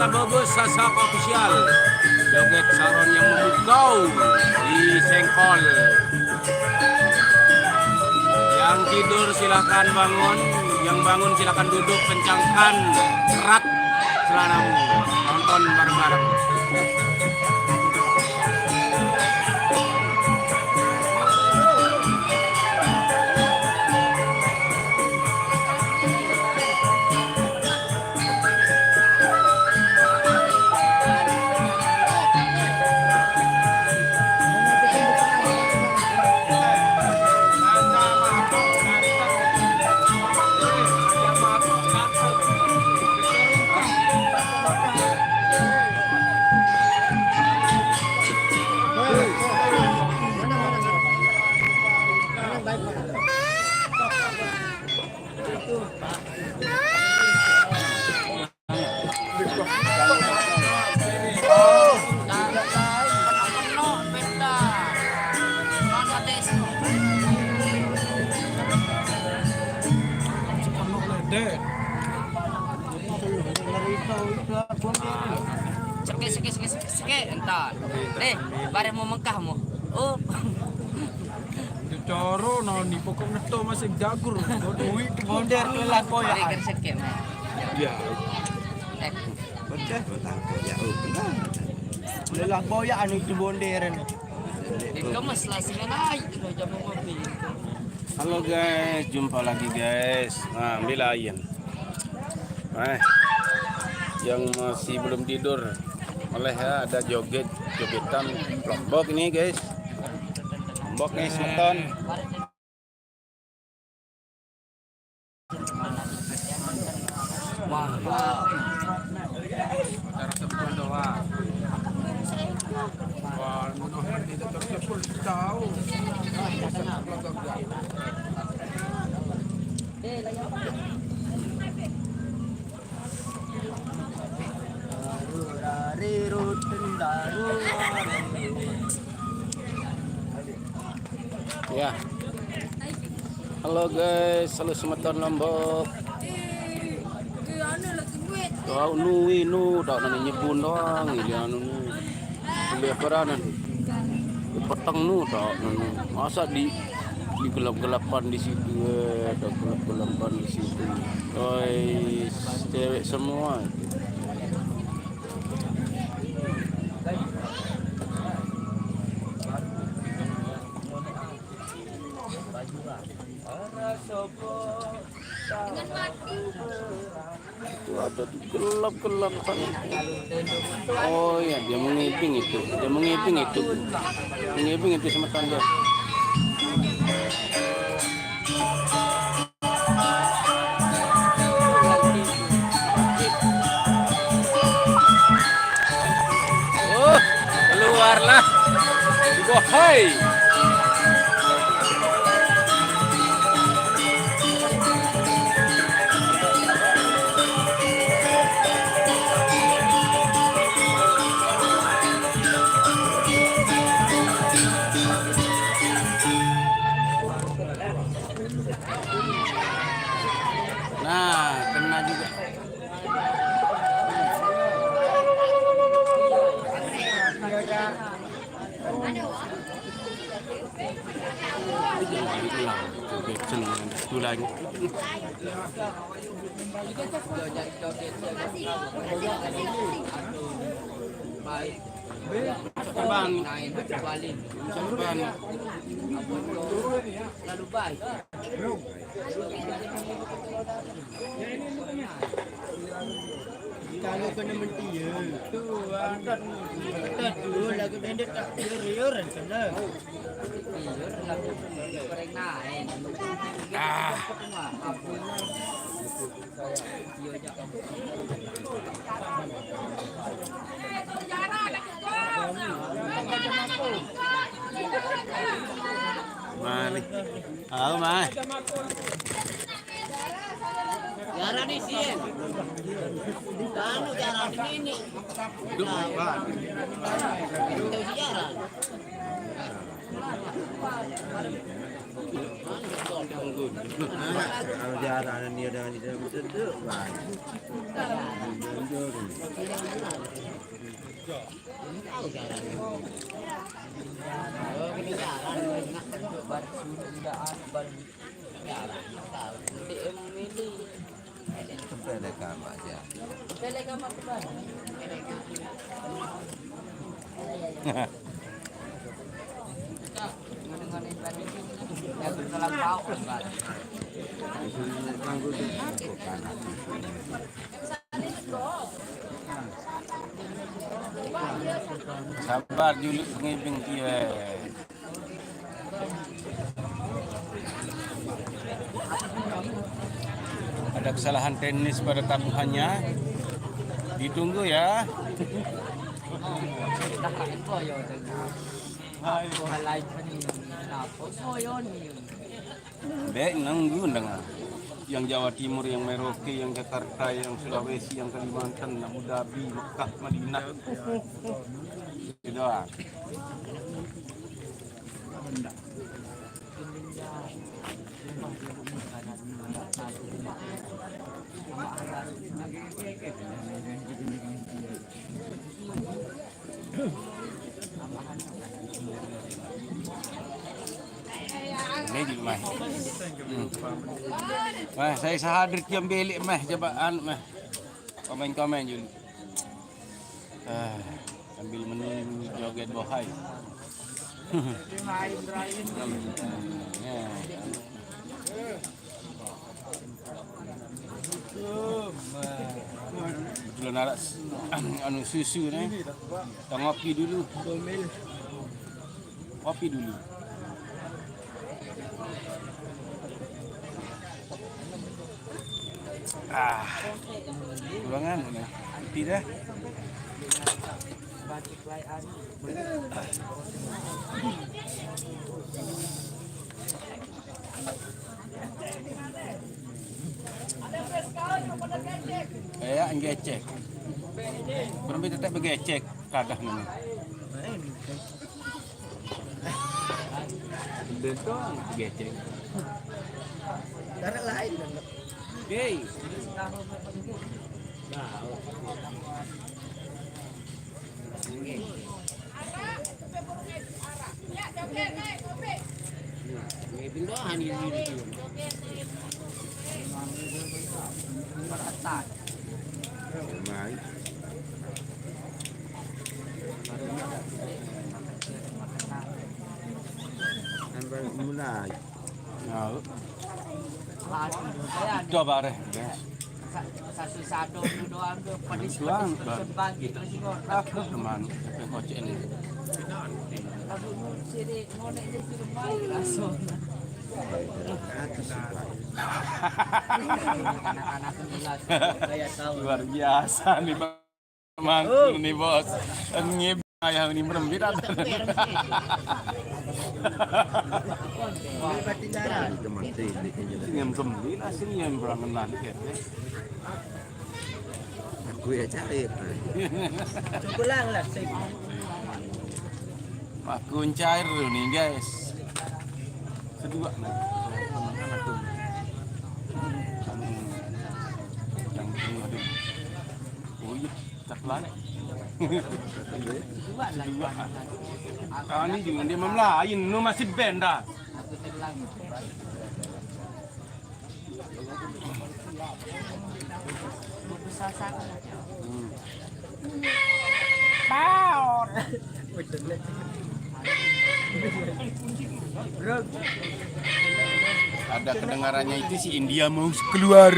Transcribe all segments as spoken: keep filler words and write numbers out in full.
Bagus, Sasap Official. Joget saron yang memukau di Sengkol. Yang tidur silakan bangun, yang bangun silakan duduk, kencangkan erat celanamu. Tonton bareng-bareng. Seke, seke, seke, seke, seke, entar. Eh, bareh mau mengkah mo. Oh. Coro noni pokok neto masih jagur. Duit mondar lelah boya. Seke, seke, Mas. Iya. Eh, Pecah, pecah. Ya, oh, benar. Lelah boya anu itu bonderen. Dikemes lah sih naik, udah jam ngopi. Halo guys, jumpa lagi guys. Nah, ambil lain. Eh, yang masih belum tidur, oleh ya ada joget, jogetan Lombok ini guys. Lombok nih semeton. Wah, wah. Cara tepung doang. Wah, menurut tidak tertepung tahu. Ya. Halo guys, halo semeton Lombok. Tahu nu inu tak nani nyebun doang ini anu nu. Kuliah peranan. Peteng nu tak nani. Masa di di gelap-gelapan di situ, eh, ada gelap-gelapan di situ. Oi, cewek semua. Itu ada di gelap-gelap sana. Oh iya, dia mengiping itu. Dia mengiping itu. Mengiping itu sama tanda. Oh, keluarlah. Wahai. Nah, kena juga. Itu lagi. Bang. Bang. Lalu baik. Kalau kena mentia, tu, ah, tak, tak tu, lagu pendek tak, yo, yo, rencana. Ah. Mari. Tahu, Mai. Jarang di sini. Anu jarang di sini. Itu siaran. Kalau dia ada dia dengan dia betul tu. Sampai ada kamar aja. Sabar juluk pengibing kiweh. Ada kesalahan teknis pada tabuhannya. Ditunggu ya. Baik, nunggu dengar. Yang Jawa Timur, yang Merauke, yang Jakarta, yang Sulawesi, yang Kalimantan, Abu Dhabi, Mekah, Madinah. Itu doang. Ini di rumah. Hmm. Wah, saya sehadir kiam belik meh, coba anu meh. Komen-komen dulu. Ah, sambil menunggu joget bohai. Ya. Belum ada s-, anu susu ni. Kita ngopi dulu. Kopi dulu. Ah, kurang anu ni. Kopi dah. Ya, ngecek. Berembe tetap begecek kadah ni. Bentong begecek. Cara lain. Oke. Mulai. Ya. Itu bareh. Satu-satu tu doang tu. Pedis, pedis, pedis bagi terus ingat. Teman, tapi kocek ni. Aku sini ngonek je sini mai rasa. Anak-anak tu jelas. Saya tahu. Luar biasa ni, Bang. Mangkul ni, Bos. Ngib ayah ni merembit apa? Senyum sembit lah, senyum berangenan kete. Aku ya cari. Cukup lah, lah, sip. Aku cair dulu ni, guys. Kedua ni. Yang kedua tu. Oh, iya. Cak lain. Kedua. Ah, ni juga dia memelain. Nu masih band dah. Ada kedengarannya itu si India mau keluar.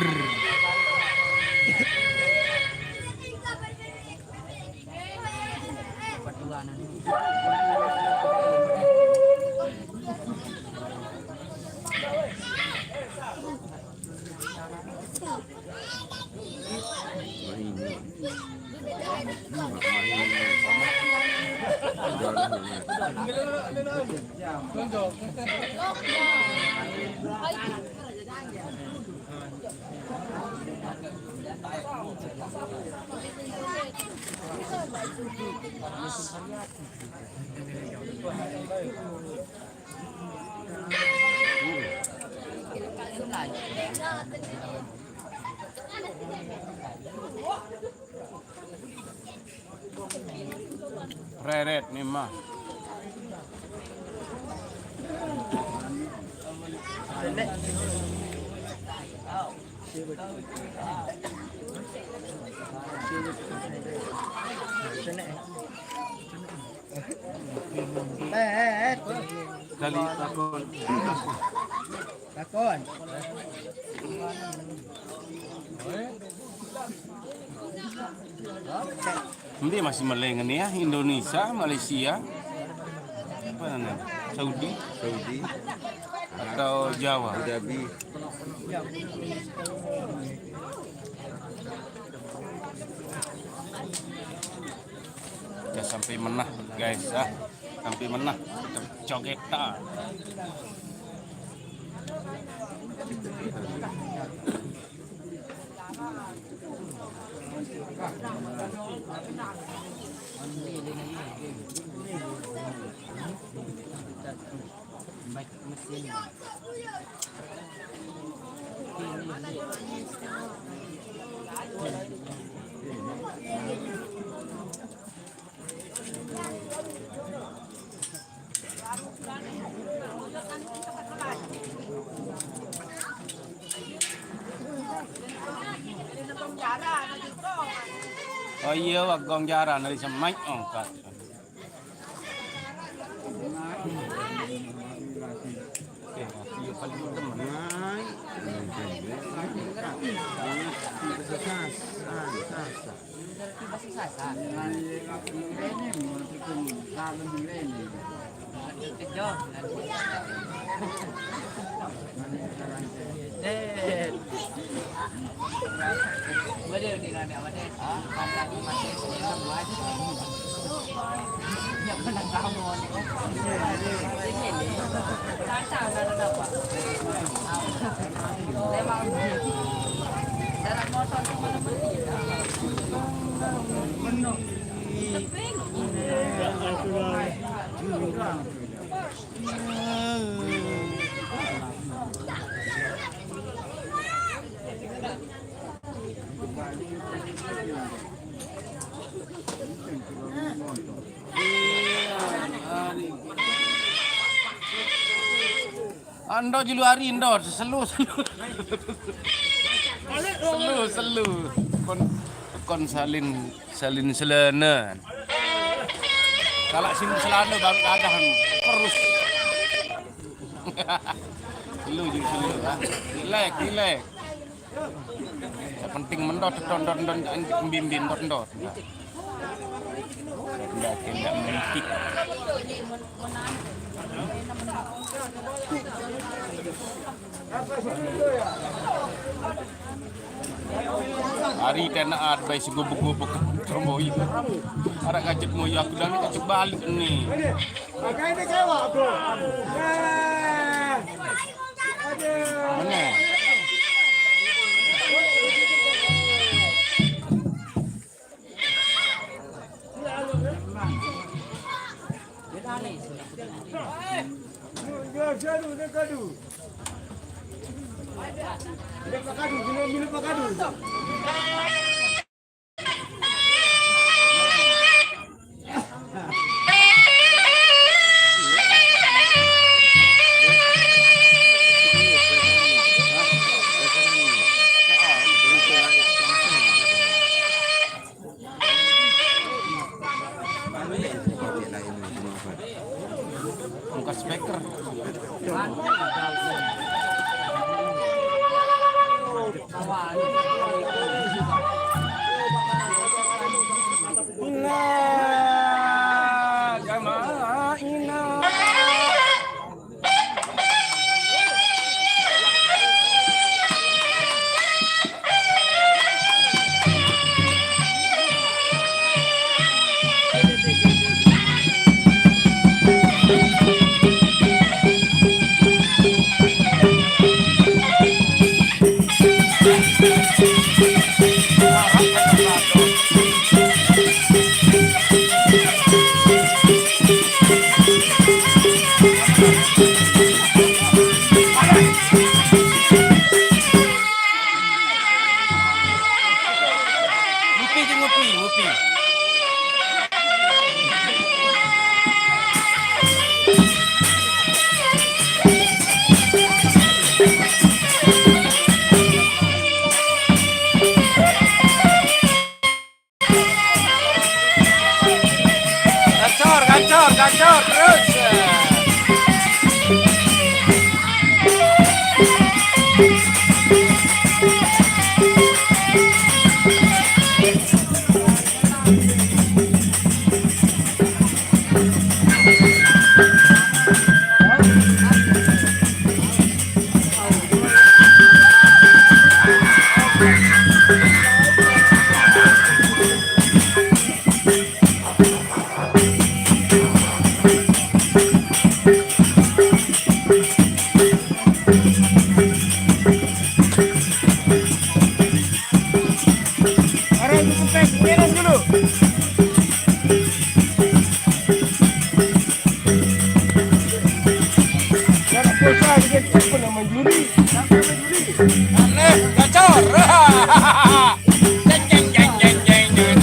Reret nih mah. Kali takon. Takon. Nanti masih meleng nih ya, Indonesia, Malaysia, apa namanya? Saudi, Saudi, atau Jawa? Abu Dhabi. Ya sampai menah guys ah, sampai menah joget ta. Oh iya, wagong jaran dari semai ongkat. Iya, paling demen. Ando julu hari ando selu selu. Selu selu. Kon kon salin salin selene. Kalau sing selane baru kadang terus. Selu julu selu ah. Relax, relax. Yang penting mendot, dot, dot, dot, bimbing, dot, dot. Ndak, ndak menti. Hari tena at bay segubuk-gubuk termoy. Ada kacet moy aku dan kacet balik nih. Makanya kecewa, Bro. Nah. Mana? Buka speaker. Orang itu tes, minum dulu. Jangan bosan, dia pun nama juri. Siapa nama juri? Aneh, gacor. Jeng, jeng, jeng, jeng, jeng.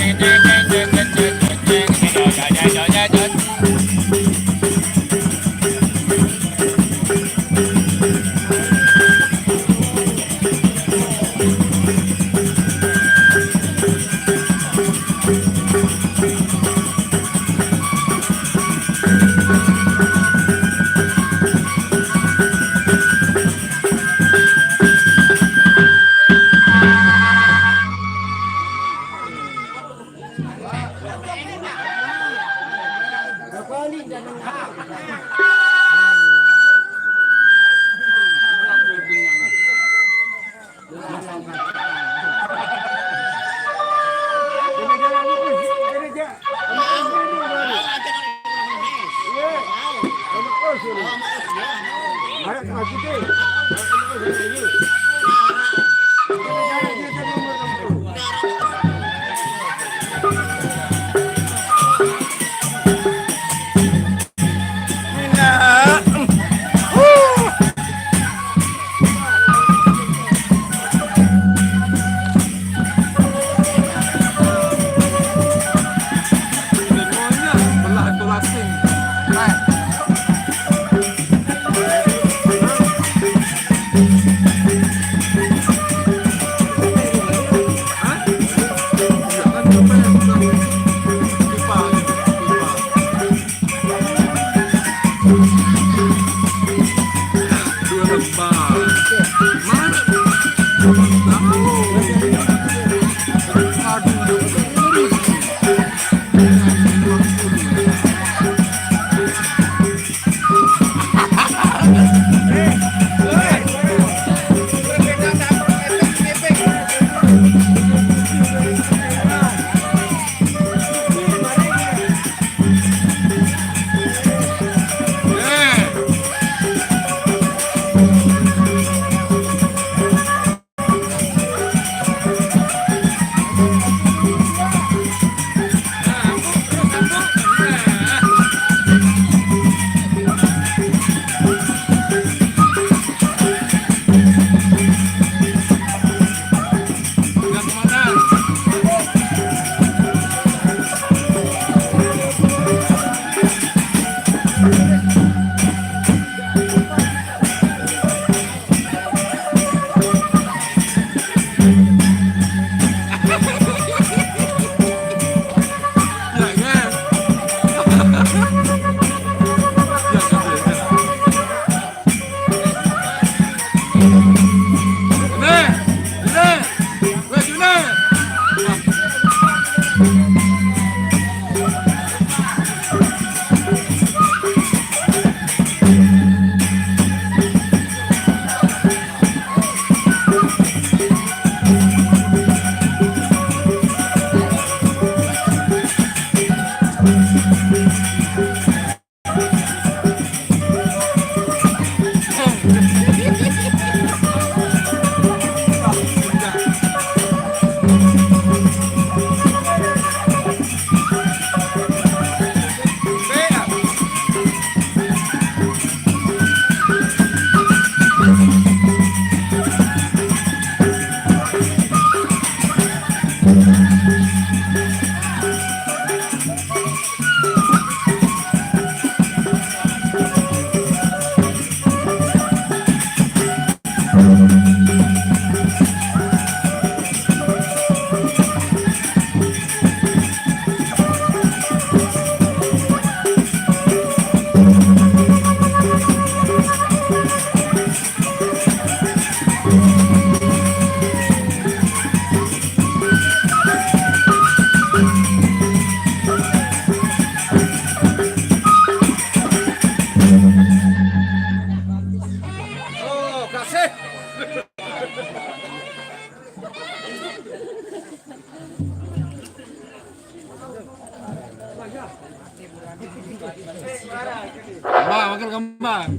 Kembang, wakil kembang.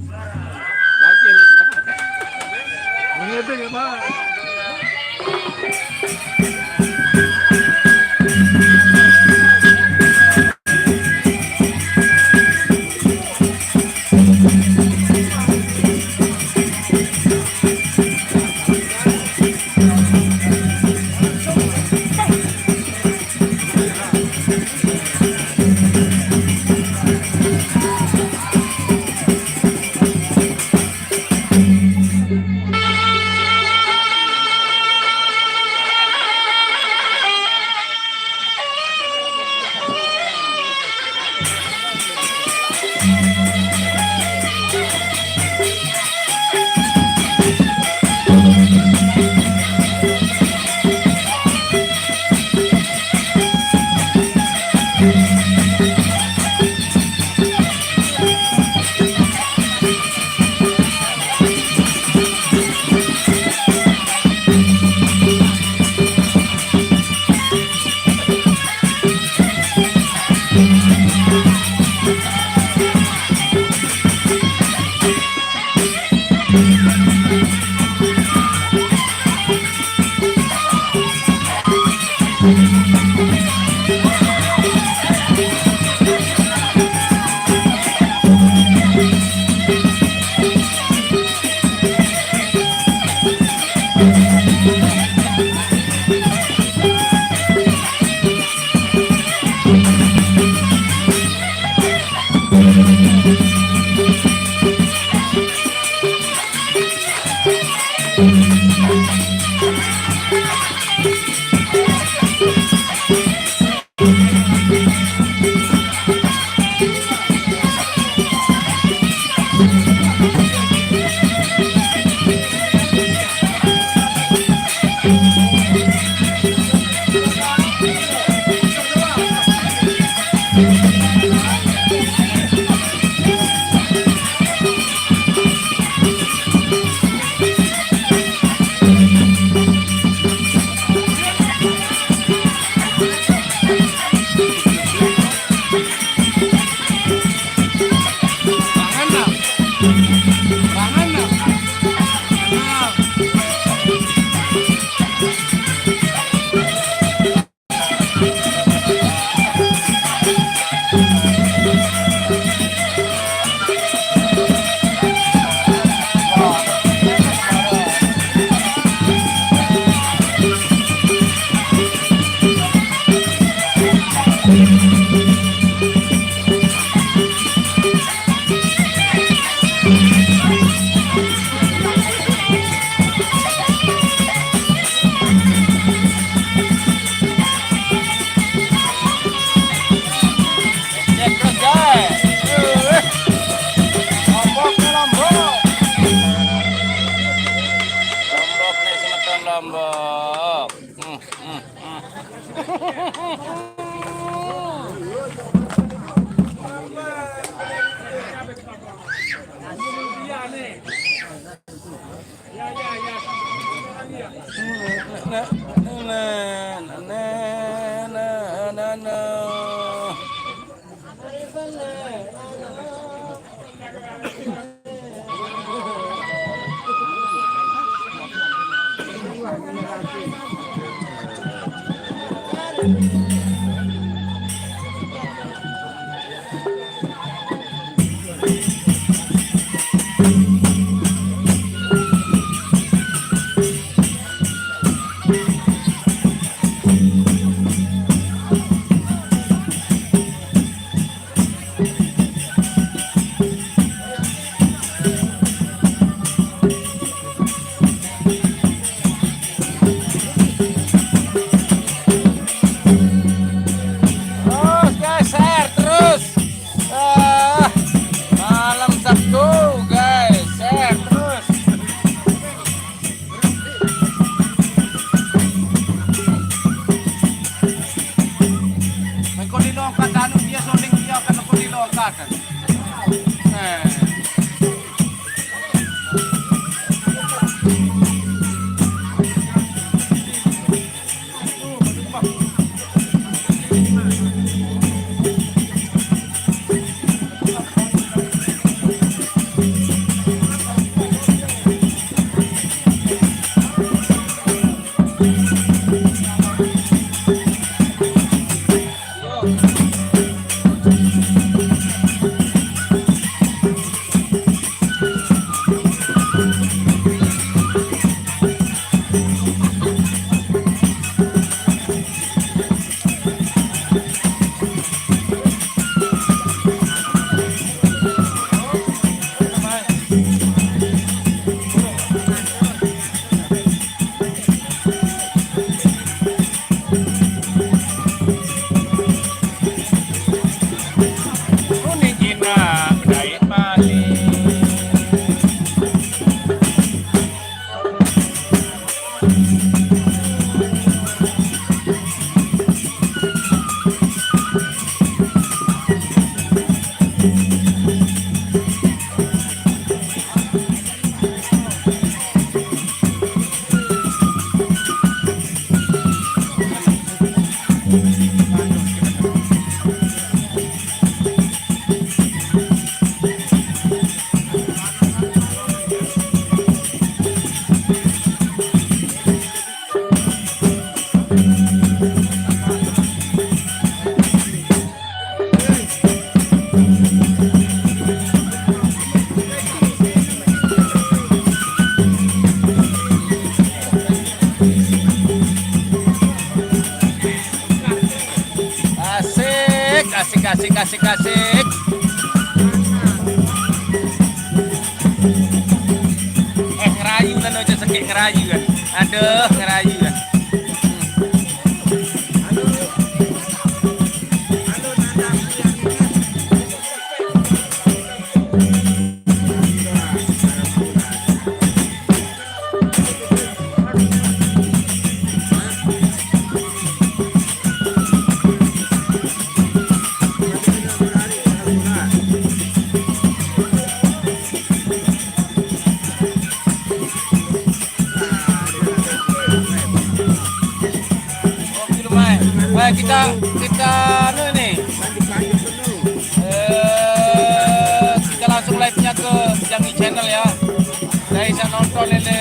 Wakil. Cek terus, guys. Lombok nih, Lombok. Lombok nih, semeton Lombok. Hmm, hmm, hmm. Asik, asik, asik, asik, asik. Eh, ngerayu kan, aja sekek ngerayu kan. Aduh, ngerayu kan. Oke, lumayan. Eh, kita, kita anu ini. Eh, kita langsung live-nya ke Jangi Channel ya. Saya bisa nonton ini.